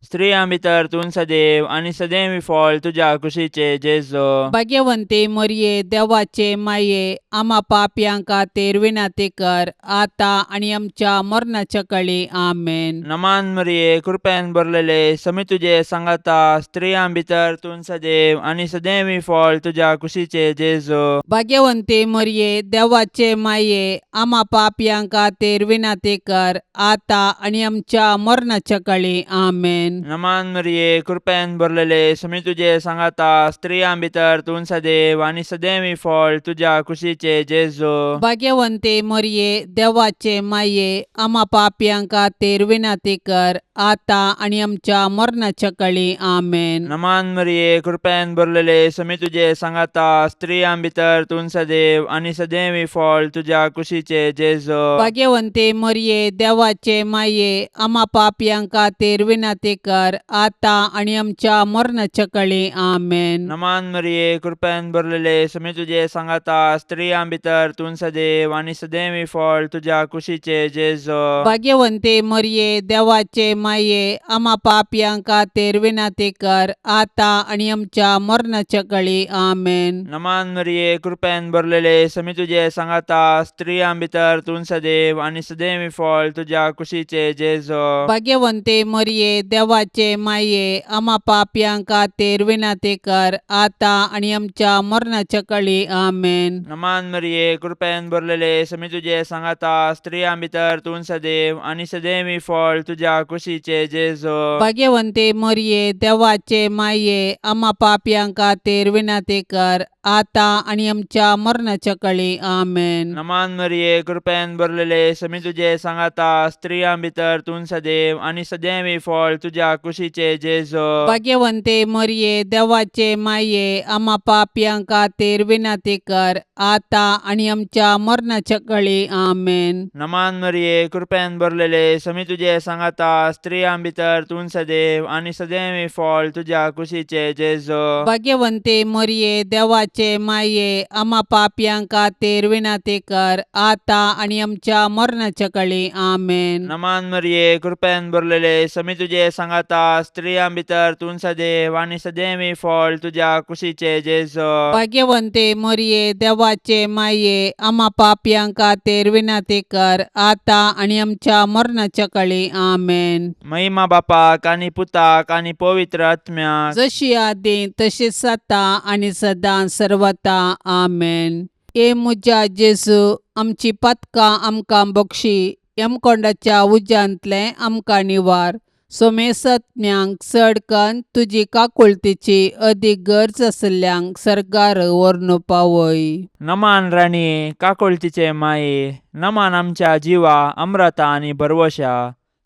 स्त्रियां भितर तूं सदैव आनी सदैव फळ तुज्या कुशीचे जेजो. भाग्यवंती मरिये, देवाचे माये, आमा पापयां खातीर विनंती कर, आतां आनी आमच्या मरणाच्या कळी. आमेन. नमान मरिये, कृपेन भरलेले, समी तुजे सांगाता, स्त्रियां भितर तूं सदैव आनी सदैव फळ तुज्या कुशीचे जेजो. भाग्यवंती मरिये, देवाचे माये, आमा पापयां खातीर विनंती कर, आतां आनी आमच्या मरणाच्या कळी. आमेन. नमान मरिये, कृपेन भरलेले, समी तुजे सांगाता, स्त्रियां भितर तूं सदैव आनी सदैव फळ तुज्या कुशीचे जेजो. भाग्यवंती मरिये, देवाचे माये, आमा पापयां खातीर विनंती कर, आतां आनी आमच्या मरणाच्या कळी. आमेन. नमान मरिये, कृपेन भरलेले, समी तुजे सांगाता, स्त्रियां भितर तूं सदैव आनी सदैव फळ तुज्या कुशीचे जेजो. भाग्यवंती मरिये, देवाचे माये, आमा पापयां खातीर विनंती कर, आतां आनी आमच्या मरणाच्या कळी. आमेन. नमान मरिये, कृपेन भरलेले, समी तुजे सांगाता, स्त्रियां भितर तूं सदैव आनी सदैव फळ तुज्या कुशीचे जेजो. भाग्यवंती मरिये, देवाचे माये, आमा पापयां खातीर विनंती कर, आतां आनी आमच्या मरणाच्या कळी. आमेन. नमान मरिये, कृपेन भरलेले, समी तुजे सांगाता, स्त्रियां भितर तूं सदैव आनी सदैव फळ तुज्या कुशीचे जेजो. भाग्यवंती मरिये, देवाचे माये, आमा पापयां खातीर विनंती कर, आतां आनी आमच्या मरणाच्या कळी. आमेन. नमान मरिये, कृपेन भरलेले, समी तुजे सांगाता, स्त्रियां भितर तूं सदैव आनी सदैव फळ तुज्या कुशीचे जेजो. भाग्यवंती मरिये, देवाचे माये, आमा पापयां खातीर विनंती कर, आतां आनी आमच्या मरणाच्या कळी. आमेन. नमान मरिये, कृपेन भरलेले, समी तुजे सांगाता, स्त्रियां भितर तूं सदैव आनी सदैव फळ तुज्या कुशीचे जेजो. भाग्यवंती मरिये, देवाचे माये, आमा पापयां खातीर विनंती कर, आतां आनी आमच्या मरणाच्या कळी. आमेन. नमान मरिये, कृपेन भरलेले, समी तुजे सांगाता, स्त्रियां भितर तूं सदैव आनी सदैव फळ तुज्या कुशीचे जेजो. भाग्यवंती मरिये, देवाचे माये, आमा पापयां खातीर विनंती कर, आतां आनी आमच्या मरणाच्या कळी. आमेन. नमान मरिये, कृपेन भरलेले, समी तुजे सांगाता, स्त्रियां भितर तूं सदैव आनी सदैव फळ तुज्या कुशीचे जेजो. भाग्यवंती मरिये, देवाचे माये, आमा पापयां खातीर विनंती कर, आतां आनी आमच्या मरणाच्या कळी. आमेन. महिमा बापाक आनी पुताक आनी पवित्र आत्म्याक, जशी आदी तशीच आतां आनी सदां सर्वता. आमेन. ए म्हज्या जेजू, आमची पातकां आमकां बक्षी, यमकोंडाच्या उज्यांतलें आमकां निवार, सोमेसत्म्यांक चड कन्न तुजी काकुळतीची अदीक गरज आशिल्ल्यांक सर्गार व्हरून पावय. नमान राणये, काकुळतीचे माये, नमान आमच्या जिवा अम्रता आनी भरवशा,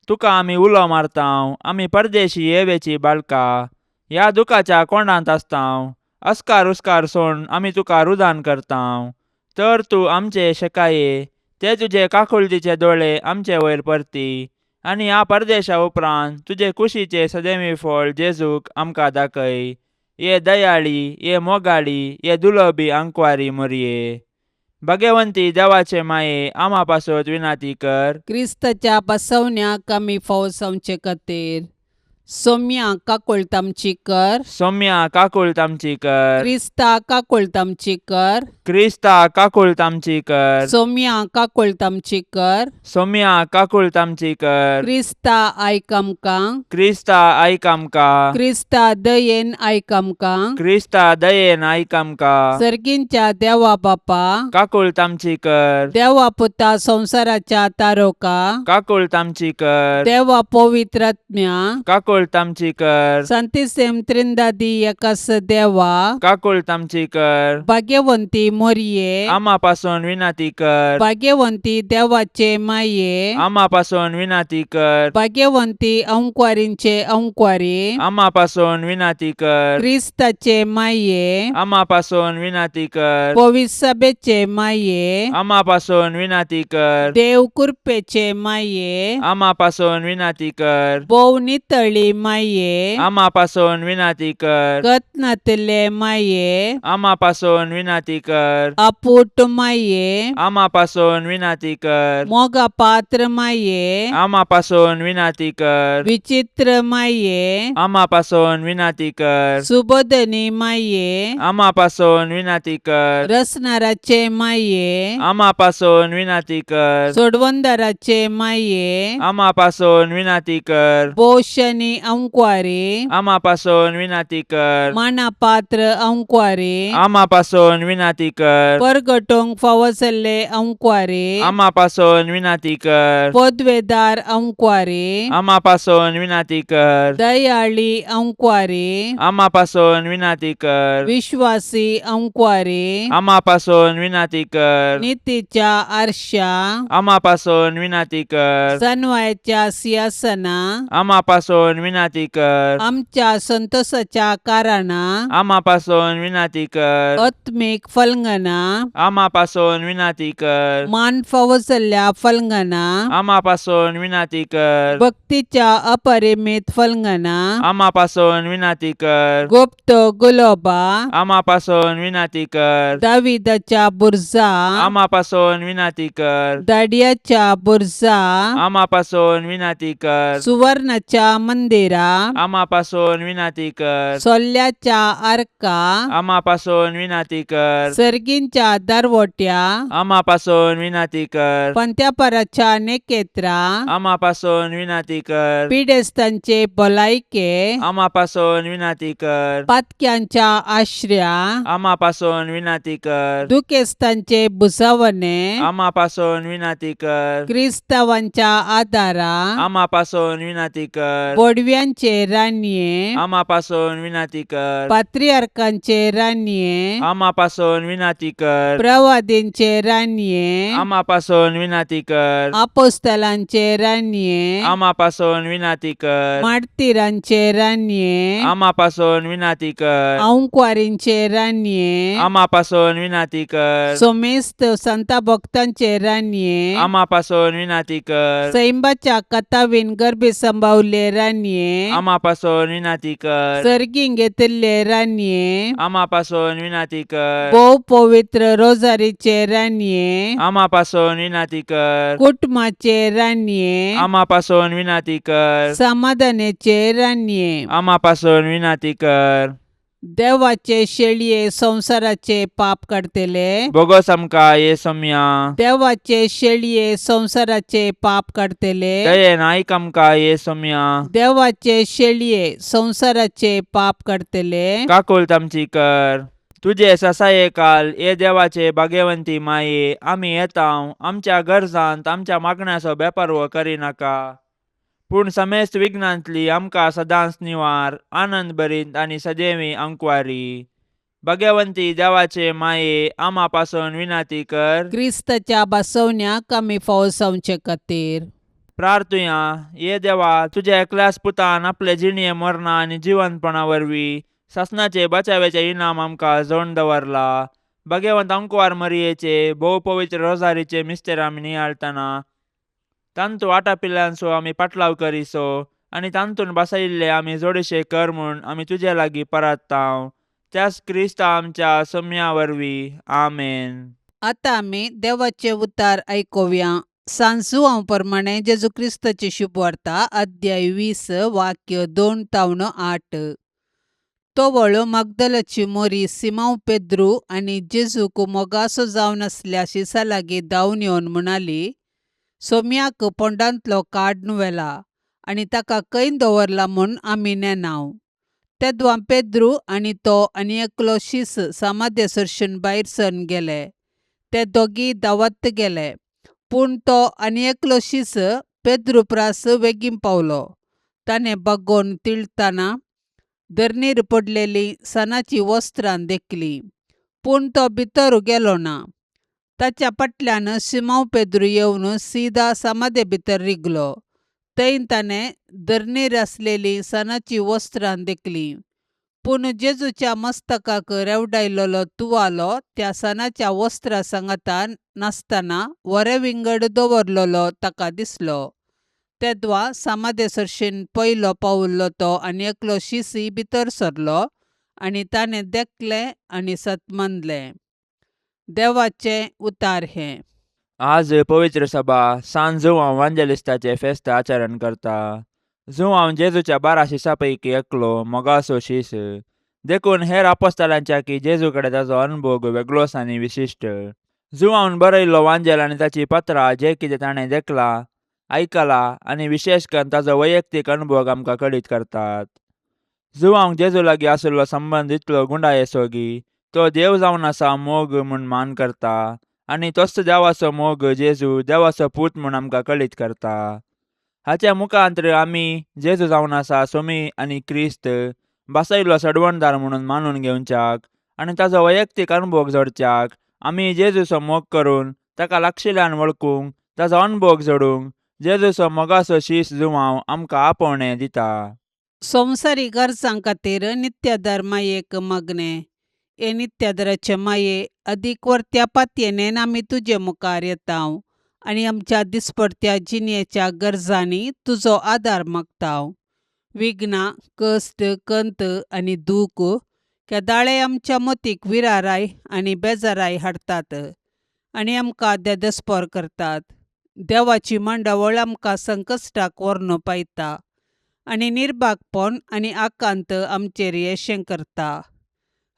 तुका आमी उलो मारतांव, आमी परदेशी येवेची बाळका, ह्या दुखाच्या कोंडांत आसतांव, अस्कार उस्कार सोड आमी तुका रुदान करतांव, तर तूं आमचे शेकाये ते तुजे काकुळतीचे दोळे आमचे वयर परती आनी ह्या परदेशा उपरांत तुजे कुशीचे सदैवी फळ जेजूक आमकां दाखय. ये दयाळी, ये मोगाळी, ये दुलबी आंकवारी मोरये, भगवंती देवाचे माये, आमा पासत विनाती कर. क्रिस्ताच्या बसवण्याक आमी फावो जावचे खातीर. सोम्या काकुळट आमची कर. सोम्या काकुळट आमची कर. क्रिस्ता काकुळट आमची कर. क्रिस्ता काकुळट आमची कर. सोम्या काकुळट आमची कर. सोम्या काकुळट आमची कर. क्रिस्ता आयक आमकां. क्रिस्ता आयक आमकां. क्रिस्ता दयेन आयक आमकां. क्रिस्ता दयेन आयक आमकां. सर्गींच्या देवा बापा, काकुळट आमची कर. देवा पुता संवसाराच्या तारोका, काकुळट आमची कर. देवा पवित्रात्म्या, काकुळट आमची कर. संतिसेम त्रिंदादी एकास देवा, काकुळट आमची कर. भाग्यवंती मोरये, आमा पासून विनंती कर. भाग्यवंती देवाचे माये, आमा पासून विनंती कर. भाग्यवंती अंकवारींचे अंकवारी, आमा पासून विनंती कर. क्रिस्ताचे माये, आमा पासून विनंती कर. पविसभेचे माये, आमा पासून विनंती कर. देव कृपेचे माये, आमा पासून विनंती कर. भोव नितळी माये, आमा पासून विनंती कर. गत नातिल्ले माये, आमा पासून विनंती कर. आपूट माये, आमा पासून विनंती कर. मोगा पात्र माये, आमा पासून विनंती कर. विचित्र माये, आमा पासून विनंती कर. सुबोधनी माये, आमा पासून विनंती कर. रसनाराचे माये, आमा पासून विनंती कर. सोडवंदाराचे माये, आमा पासून विनंती कर. पोशनी अंकवारी, आमा पासून विनंती कर. माना पात्र अंकवारी, आमा पासून विनंती कर. परगटोंक फावो जाल्ले अंकवारी, आमा पासून विनंती कर. पदवेदार अंकवारी, आमा पासून विनंती कर. दयाळी अंकवारी, आमा पासून विनंती कर. विश्वासी अंकवारी, आमा पासून विनंती कर. नितीच्या आरशा, आमा पासून विनंती कर. सनवायच्या सिंहासना, आमा पासून विनंती कर. आमच्या संतोषाच्या कारणा, आमा पासून विनंती कर. आत्मीक फलंगना, आमा पासून विनंती कर. मान फावो जाल्ल्या फलंगना, आमा पासून विनंती कर. भक्तीच्या अपरिमित फलंगना, आमा पासून विनंती कर. गुप्त गुलोबा, आमा पासून विनंती कर. दाविदाच्या बुरजा, आमा पासून विनंती कर. दाडियाच्या बुरजा, आमा पासून विनंती कर. सुवर्णाच्या मंदिरा, आमा पासून विनंती कर. सोल्ल्याच्या आर्का, आमा पासून विनंती कर. सर्गींच्या दरवट्या, आमा पासून विनंती कर. पंत्यापराच्या नेकेत्रा, आमा पासून विनंती कर. पिडेस्तांचे भलायके, आमा पासून विनंती कर. पातक्यांच्या आश्र्या, आमा पासून विनंती कर. दुखेस्तांचे भुजावणे, आमा पासून विनंती कर. क्रिस्तावांच्या आदारा, आमा पासून विनंती कर. बोडव्यांचे रानये, आमा पासून विनंती कर. पात्रियार्कांचे रानये, आमा पासून विनंती कर. प्रवादींचे रानये, आमा पासून विनंती कर. आपोस्तलांचे रानये, आमा पासून विनंती कर. मार्तिरांचे रानये, आमा पासून विनंती कर. अंकवारींचे रानये, आमा पासून विनंती कर. सोमेस्त संता भक्तांचे रानये, आमा पासून विनंती कर. सैंबाच्या कथावीन गर्भी संभावले रानये, आमा पासून विनंती कर. सर्गीं घेतिल्ले रानये, आमा पासून विनंती कर. भोव पवित्र रोजारीचे रानये, आमा पासून विनंती कर. कुटुंबाचे रानये, आमा पासून विनंती कर. समाधानाचे रानये, आमा पासून विनंती कर. देवाचे शेळये संवसाराचे पाप काडतले, बोगस आमकां ये सोम्या. देवाचे शेळये संवसाराचे पाप काडतले, दयेन आयक आमकां ये सोम्या. देवाचे शेळये संवसाराचे पाप काडतले, काकुळट आमची कर. तुजे ससाये काल ये देवाचे भाग्यवंती माये, आमी येता आमच्या गरजांत आमच्या मागण्याचो बेपारवो करिनाका, पूण समेस्त विघ्नांतली आमकां सदांच निवार, आनंद भरीत आनी सदैवी अंकवारी. भाग्यवंती देवाचे माये, आमा पासून विनंती कर. क्रिस्ताच्या बसवण्याक आमी फावो जावचे खातीर. प्रार्थुया. ये देवा, तुज्या एकल्याच पुतान आपले जिणये मरणा आनी जिवंतपणा वरवीं सासणाचे बचाव्याचे इनाम आमकां जोडून दवरला. भाग्यवंत अंकवार मरियेचे भोव पवित्र रोजारीचे मिस्तेर आमी नियाळतना तांतू आटापिल्ल्यांचो आमी पाटलाव करिसो आनी तांतून बसयिल्ले आमी जोडशे कर म्हूण आमी तुजे लागीं परात्तांव, त्याच क्रिस्ता आमच्या सम्या वरवीं. आमेन. आतां आमी देवाचे उतार आयकुया. सांजुआंव प्रमाणे जेजू क्रिस्ताची शुभवार्ता अध्याय 20 वाक्य 2 तावन 8. तोवळ मागदलाची मोरी सिमांव पेद्रू आनी जेजूक मोगासो जावन आसल्या शिसा लागीं धांवन येवन म्हणाली, सोम्याक पोंडांतलो काड्न व्हेला आनी ताका खंय दवरला म्हूण आमी नेणाव. तेदवां पेद्रू आनी तो आनी एकलो शीस समाधे सरसून भायर सरन गेले. ते दोगी धांवत गेले, पूण तो आनी एकलो शीस पेद्रू प्रास वेगीन पावलो. ताणें बागोवन तिळतना धरणीर पडलेलीं सणाचीं वस्त्रां देखलीं, पूण तो भितर गेलो ना. ताच्या फाटल्यान सिमांव पेद्रू येवन सीदा समाधे भितर रिगलो. थंय ताणें धरणीर आसलेलीं सणाचीं वस्त्रां देखलीं, पूण जेजूच्या मस्तकाक रेवडायलेलो तुवालो त्या सणाच्या वस्त्रां सांगातान नासतना वरे विंगड दवरलेलो ताका दिसलो. तेदवां समाधे सरशीन पयलो पाविल्लो तो आनी एकलो शिसी भितर सरलो आनी ताणें देखलें आनी सत मानलें. देवाचें उतार हें. आज पवित्र सभा सान जुवांव वांजेलिस्ताचें फेस्त आचरण करता. जुवांव जेजूच्या 12 शिसां पैकी एकलो मोगासो शीस, देखून हेर आपोस्तालांच्या की जेजू कडेन ताचो अनभोग वेगळोच आनी विशिश्ट. जुवांवन बरयल्लो वांजेल आनी ताचीं पत्रां जें कितें ताणें देखलां, आयकलां आनी विशेश करून ताचो वैयक्तीक अनुभोग आमकां कळीत करतात. जुवांक जेजू लागीं आशिल्लो संबंद इतलो गुंडायेसो की तो देव जावन आसा मोग म्हूण मान करता आनी तोच देवाचो मोग जेजू देवाचो पूत म्हूण आमकां कळीत करता. हाच्या मुखांतर आमी जेजू जावन आसा सोमी आनी क्रिस्त बासयल्लो सडवणदार म्हणून मानून घेवच्याक आनी ताचो वैयक्तीक अनुभोग जोडच्याक आमी जेजूचो मोग करून ताका लागशिल्ल्यान वळखूंक ताचो अनुभोग जोडूंक जेजूचो मोगाचो शीस जुवांव आमकां आपोवणें दिता. संवसारीक गरजां खातीर नित्यादार मायेक मागणें. हे नित्यादाराचे माये, अदीक वर्त्या पातयेनेन आमी तुजे मुखार येताव आनी आमच्या दिसपडत्या जिणेच्या गरजांनी तुजो आदार मागताव. विघ्नां, कश्ट, कंत आनी दूख केदाळे आमच्या मतीक विराराय आनी बेजाराय हाडटात आनी आमकां देदस्पोर करतात. देवाची मांडावळ आमकां संकश्टाक व्हरून पायता आनी निर्भागपण आनी आकांत आमचेर येशें करता.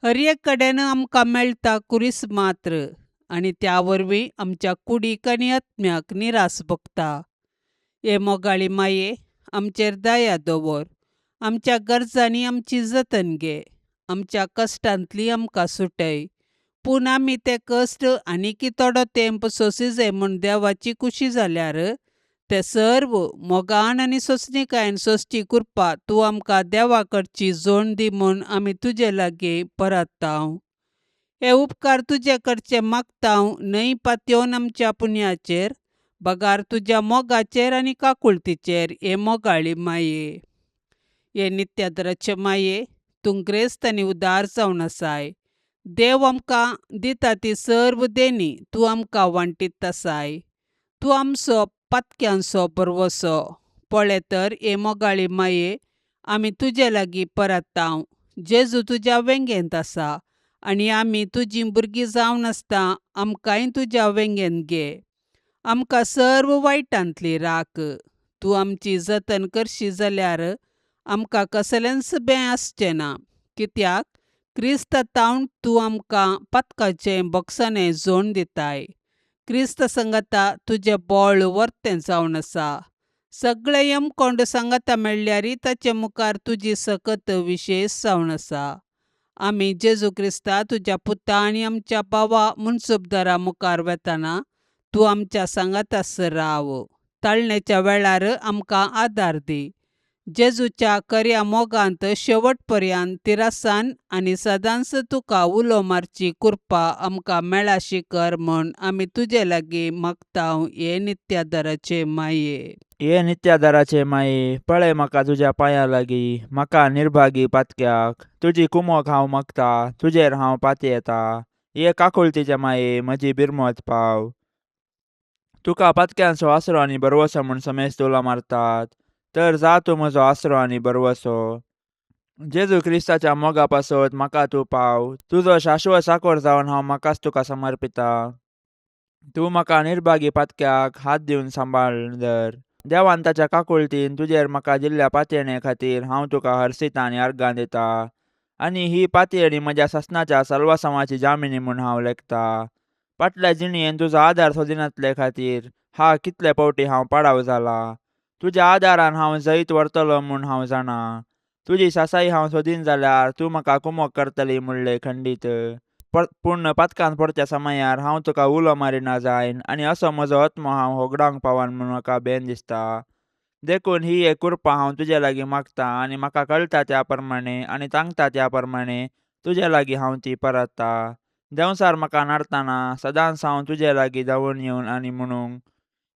हर एक कडेन आमकां मेळटा कुरीस मात्र आनी त्या वरवीं आमच्या कुडीक आनी आत्म्याक निरास भोगता. हे मोगाळी माये, आमचेर दया दवर. आमच्या गरजांनी आमची जतन घे. आमच्या कश्टांतली आमकां सुटय, पूण आमी ते कश्ट आनीक थोडो तेंप सोंसी जाय म्हूण देवाची खुशी जाल्यार ते सर्व मोगान आनी सोंसणीकायेन सोंसची कृपा तूं आमकां देवा कडची जोण दी म्हूण आमी तुजे लागीं परताव. हे उपकार तुजे कडचे मागताव न्हय पातयेवन आमच्या पुण्याचेर, बगार तुज्या मोगाचेर आनी काकुळतीचेर. हे मोगाळी माये, हे नित्यादराचे माये, तूं ग्रेस्त आनी उदार जावन आसाय. देव आमकां दिता ती सर्व देणी तूं आमकां वांटीत आसाय. तूं आमचो पातक्यांचो भरवसो. पळय तर हे मोगाळी माये, आमी तुजे लागीं परताव. जेजू तुज्या वेंगेंत आसा आनी आमी तुजीं भुरगीं जावन आसता आमकांय तुज्या वेंगेंत घे. आमकां सर्व वायटांतली राख. तूं आमची जतन करशी जाल्यार आमकां कसलेंच बें आसचें ना, कित्याक क्रिस्त तावन तूं आमकां पातकाचें बोगसाणें जोण दिताय. क्रिस्त संगता तुजें बळ वर्तें जावन आसा. सगळे यमकोंड सांगाता मेळ्ळ्यार ताचे मुखार तुजी सकत विशेश जावन आसा. आमी जेजू क्रिस्ता तुज्या पुता आनी आमच्या भावा मुनसुबदारा मुखार वेतना तूं आमच्या सांगातास राव. ताळणेच्या वेळार आमकां आदार दी. जेजूच्या कर्या मोगांत शेवट पर्यंत तिरासान आनी सदांच तुका उलो मारची कृपा आमकां मेळाशी कर म्हूण आमी तुजे लागीं मागताव. हे नित्यादाराचे माये, हे नित्यादाराचे माये, पळय म्हाका तुज्या पांयां लागीं, म्हाका निर्भागी पातक्याक तुजी कुमोक हांव मागता, तुजेर हांव पातयेता. हे काकुळतीचे माये, म्हजी बिरमत पाव. तुका पातक्यांचो आसरो आनी भरवसो म्हूण समेस्त उलो मारतात, तर जा तूं म्हजो आसरो आनी भरवसो. जेजू क्रिस्ताच्या मोगा पासत म्हाका तूं पाव. तुजो शाश्वत साकोर जावन हांव म्हाकाच तुका समर्पिता. तूं म्हाका निर्भागी पातक्याक हात दिवन सांबाळ धर. देवान ताच्या काकुळतीन तुजेर म्हाका दिल्ल्या पातयेणे खातीर हांव तुका हर्सितां आनी अर्गां दिता आनी ही पातयेणी म्हज्या सासणाच्या सल्वासांवाची जामिनी म्हूण हांव लेखता. फाटल्या जिणयेन तुजो आदार सोदिनातले खातीर हा कितले फावटी हांव पाडाव जाला. तुज्या आदारान हांव जैत व्हरतलो म्हूण हांव जाणा. तुजी सासाय हांव सोदीन जाल्यार तूं म्हाका कुमोक करतली म्हणलें खंडीत. पूण पातकान पडच्या समयार हांव तुका उलो मारिना जायन आनी असो म्हजो आत्मो हांव होगडावंक पावन म्हूण म्हाका बेन दिसता. देखून ही एक कृपा हांव तुजे लागीं मागता आनी म्हाका कळटा त्या प्रमाणे आनी तांकता त्या प्रमाणे तुजे लागीं हांव ती परतता. देंवचार म्हाका नाडतना सदांच हांव तुजे लागीं धांवून येवन आनी म्हणूंक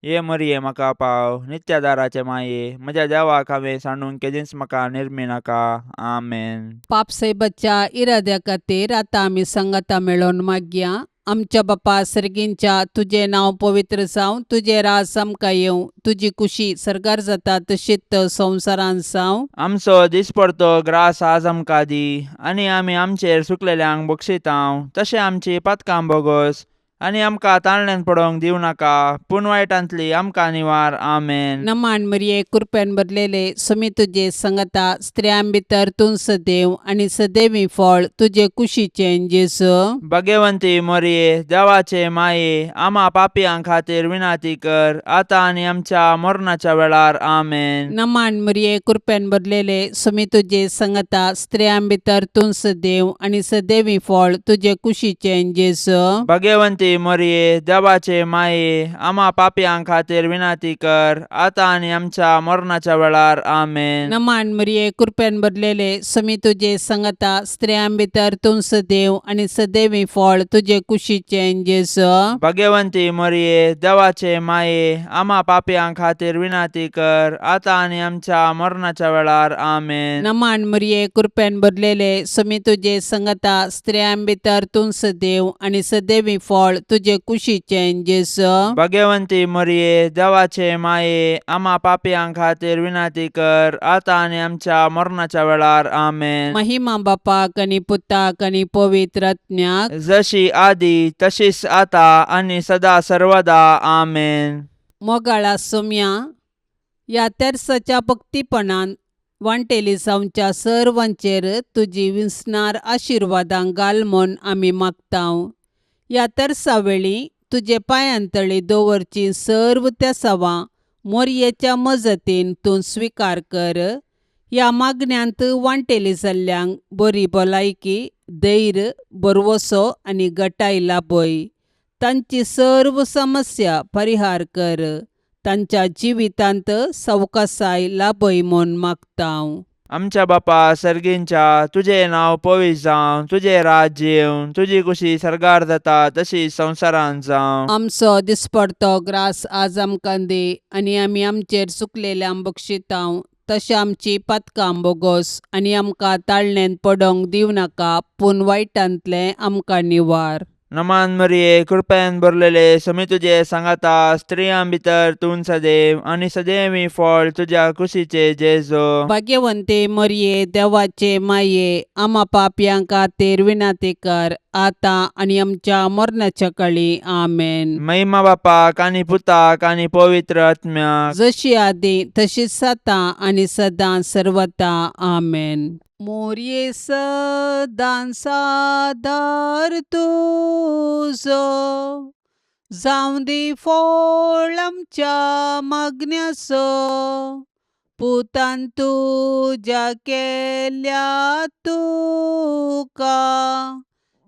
ये मरये म्हाका पाव नित्य दाराचे माये म्हज्या देवाक हांवें सांडूंक केदींच म्हाका निर्मी नाका. आमेन. पापसायबाच्या इराद्या खातीर आतां आमी सांगाता मेळोवन मागया. आमच्या बापा सर्गींच्या, तुजें नांव पवित्र जावं, तुजें राज आमकां येवं, तुजी कुशी सर्गार जाता तशीच संवसारांत जावं. आमचो दिसपडतो ग्रास आज आमकां दी आनी आमी आमचेर सुकलेल्यांक बक्षितांव तशें आमची पातकां बोगोस आनी आमकां ताळण्यान पडोवंक दिवं नाका पूण वायटांतली आमकां निवार. आमेन. नमान मरिये, कृपेन भरलेले, सुमी तुजे संगता, स्त्रियां भितर तूं सदैव आनी सदैवी फळ तुजे कुशीचें जेजू. भगवंती मोरये, देवाचे माये, आमा पापयां खातीर विनंती कर आतां आनी आमच्या मरणाच्या वेळार. आमेन. नमान मरिये, कृपेन भरलेले, सुमी तुजे संगता, स्त्रियां भितर तूं सदैव आनी सदैवी फळ तुजे कुशीचें जेजू. भगवंती मोरये, देवाचे माये, आमा पापयां खातीर विनंती कर आतां आनी आमच्या मरणाच्या वेळार. आमेन. नमान मरिये, कृपेन भरलेले, सुमी तुजे संगता, स्त्रियां भितर तूं सदैव आनी सदैवी फळ तुजे कुशीचें जेजू. भगवंती मोरये, देवाचे माये, आमा पापयां खातीर विनंती कर आतां आनी आमच्या मरणाच्या वेळार. आमेन. नमान मरिये, कृपेन भरलेले, सुमी तुजे संगता, स्त्रियां भितर तूं सदैव आनी सदैवी फळ तुजे कुशीचें जेजू. भगवंती मोरये, देवाचे माये, आमा पापयां खातीर विनंती कर आतां आनी आमच्या मरणाच्या वेळार. आमेन. महिमा बापाक आनी पुताक आनी पवित्र आत्म्याक, जशी आदी तशीच आता आनी सदा सर्वदा. आमेन. मोगाळा सोम्या, ह्या तेर्साच्या भक्तीपणान वांटेली जावच्या सर्वांचेर तुजी विसणार आशिर्वादां घाल म्हूण आमी मागतांव. ह्या तेर्सा वेळी तुजे पांयांतळी दवरची सर्व तेसावां मोरयेच्या मजतीन तूं स्विकार कर. ह्या मागण्यांत वांटेली जाल्ल्यांक बरी भलायकी, धैर्य, भरवसो आनी गटाय लाभय. तांची सर्व समस्या परिहार कर. तांच्या जिवितांत सवकासाय लाभय म्हूण मागतांव. आमच्या बापा सर्गींच्या, तुजें नांव पवित्र जावं, तुजें राज्य येवं, तुजी कुशी सर्गार जाता तशी संवसारांत जावं. आमचो दिसपडतो ग्रास आज आमकां दी आनी आमी आमचेर चुकलेल्यांक बक्षितांव तशें आमची पातकां बोगोस आनी आमकां ताळणेंत पडोवंक दिवं नाका पूण वायटांतलें आमकां निवार. नमान मरिये, कृपेन भरलेले, समी तुजे सांगाता, स्त्रियां भितर तूं सदैव आनी सदैवी फळ तुज्या कुशीचे जेजू. भाग्यवंते मरिये, देवाचे माये, आमा पापयां खातीर विनंती कर आतां आनी आमच्या मरणाच्या काळी. आमेन. महिमा बापाक आनी पुताक आनी पवित्र आत्म्याक, जशी आदी तशीच आतां आनी सदां सर्वता. आमेन. मोरये सदां सादार तुजो जावं दी फळ आमच्या मागण्याचो, पुतान तुज्या केल्या तुका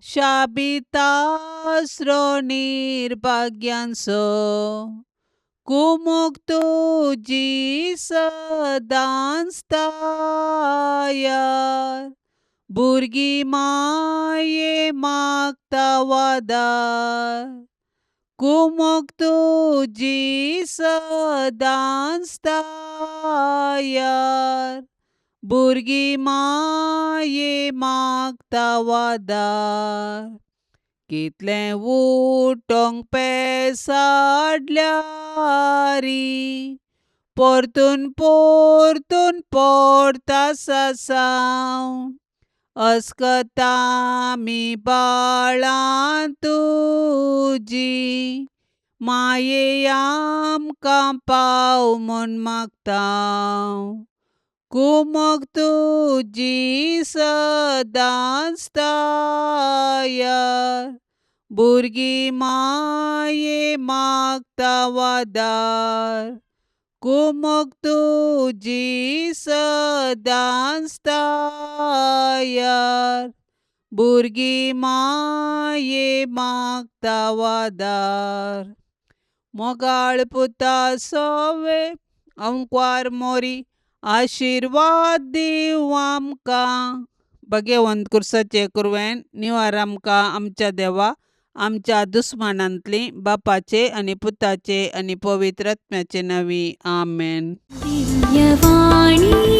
शाबितासरो निर्भाग्यांचो. कुमोक तुजी सदांच तयार, भुरगीं माये मागता वादार. कुमोक तुजी सदांच तयार, भुरगीं माये मागता वादार. कितलें उठोंक पेसाडल्यारी, परतून परतून पडटा सासांव. अस्कत आमी बाळां तुजी, माये आमकां पाव म्हूण मागता. कुमक तुजी सदांच तयार, भुरगीं माये मागता वादार. कुमक तुजी सदांच तयार, भुरगीं माये मागता वादार. मोगाळ पुता सोवे अंकवार मोरी, आशिर्वाद दीव आमकां. भगेवंत कुर्साचे कुरवेन निवार आमकां आमच्या देवा, आमच्या दुस्मानांतली, बापाचे आनी पुताचे आनी पवित्र आत्म्याचे नांवी. आमेन. दिव्यवाणी.